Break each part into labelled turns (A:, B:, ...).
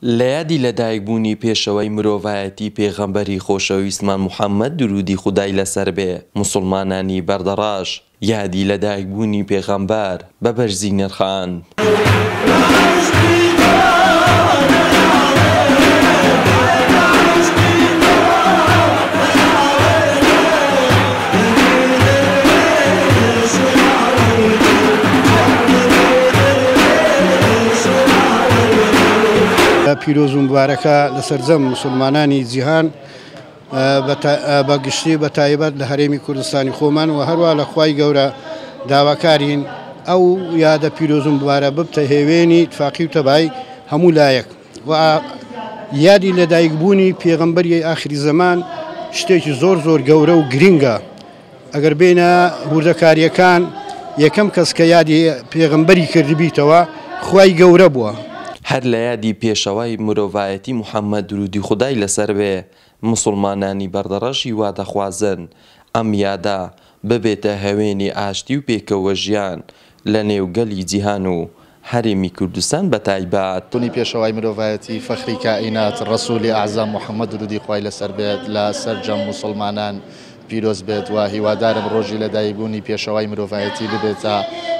A: لە یادی لەدایکبوونی پێشەوای مرۆڤایەتی پێغەمبەری خۆشەویستمان محەممەد دروودی خودای لەسەر بێ، موسڵمانانی بەردەڕەش یادی لەدایکبوونی پێغەمبەر بە بەرزی نرخاند.
B: پیرۆز و مبارەکە لە سەرجەم موسڵمانانی جیهان بە گشتی بە تایبەت لە هەرێمی کوردستانی خۆمان و هەروە لە خوای گەورە داواکارین ئەو یادە پیرۆز و مبارە ببتە هێوێنی تفاقی و تەبای هەموو لایەک و یادی لەدایکبوونی پێغەمبەری ئاخری زەمان شتێکی زۆر زۆر گەورە و گرنگە. ئەگەر بێینە هوردەکارییەکان یەکەم کەس کە یادی پێغەمبەری کردبیتەوە خوای گەورە بووە.
A: هەر لە یادی پێشەوای مرۆڤایەتی محمد درودی خودای لەسەر بێ، موسڵمانانی بەردەڕەش هیوا دەخوازن ئەم یادە ببێتە هەوێنی ئاشتی و پێکەوەژیان لە نێو گەلی جیهان و هەرێمی کوردستان بە تایبەت.
C: بونی پێشەوای مرۆڤایەتی فەخری کائینات ڕەسولی ئەعزەم محمد درودی خوای لەسەر بێت لە سەرجەم موسڵمانان پیرۆز بێت و هیوادارم ڕۆژی لەدایکبوونی پێشەوای مرۆڤایەتی ببێتە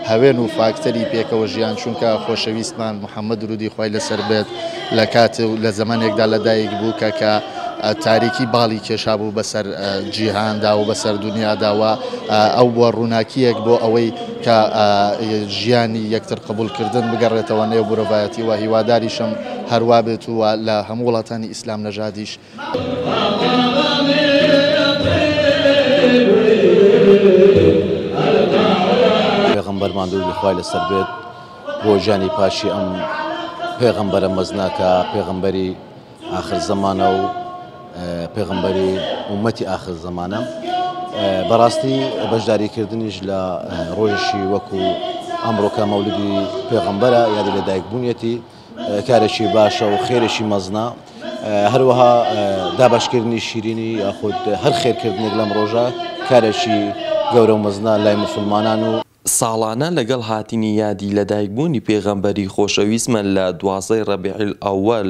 C: هەوێن و فاکتەری پێکەوە ژیان چونکە خۆشەویستمان محمد درودی خوای لەسەر بێت لە کات و لە زەمەنێکدا لەدایک بوو کە کە تاریکی باڵی کێشابوو بەسەر جیهاندا و بەسەر دنیادا و ئەو بووە ڕووناکییەک بۆ ئەوەی کە ژیانی یەکتر قبوڵکردن بگەڕێتەوە نێو مرۆڤایەتی و هیواداریشم هەروا بێت و لە هەموو وڵاتانی ئیسلام نەژادیش
D: پێغەمبەرمان درودی خوای لەسەر بێت بۆ گیانی پاکی ئەم پێغەمبەرە مەزنە کە پێغەمبەری ئاخر زەمانە و پێغەمبەری ئومەتی ئاخر زەمانە بەڕاستی بەشداریکردنیش لە ڕۆژێکی وەکو ئەمڕۆکە مەولدی پێغەمبەرە یادی لەدایکبوونیەتی کارێکی باشە و خێرێکی مەزنە هەروەها دابەشکردنی شیرینی یاخود هەر خێرکردنێک لەم ڕۆژە کارێکی گەورە و مەزنە لای موسڵمانان و.
A: ساڵانە لەگەڵ هاتنی یادی لەدایکبوونی پێغەمبەری خۆشەویستمان لە 12 ی ڕەبیع الاول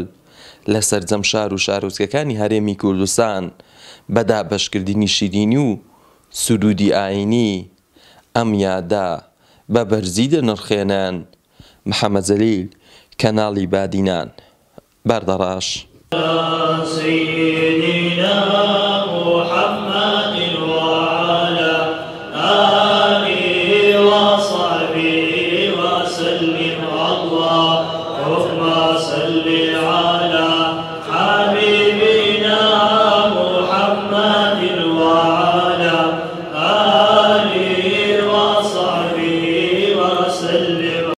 A: لە سەرجەم شار و شارۆچکەکانی هەرێمی کوردستان بە دابەشکردنی شیرینی و سروودی ئایینی ئەم یادە بە بەرزی دەنرخێنن. محەمەد جەلیل، کەناڵی بادینان، بەردەڕەش.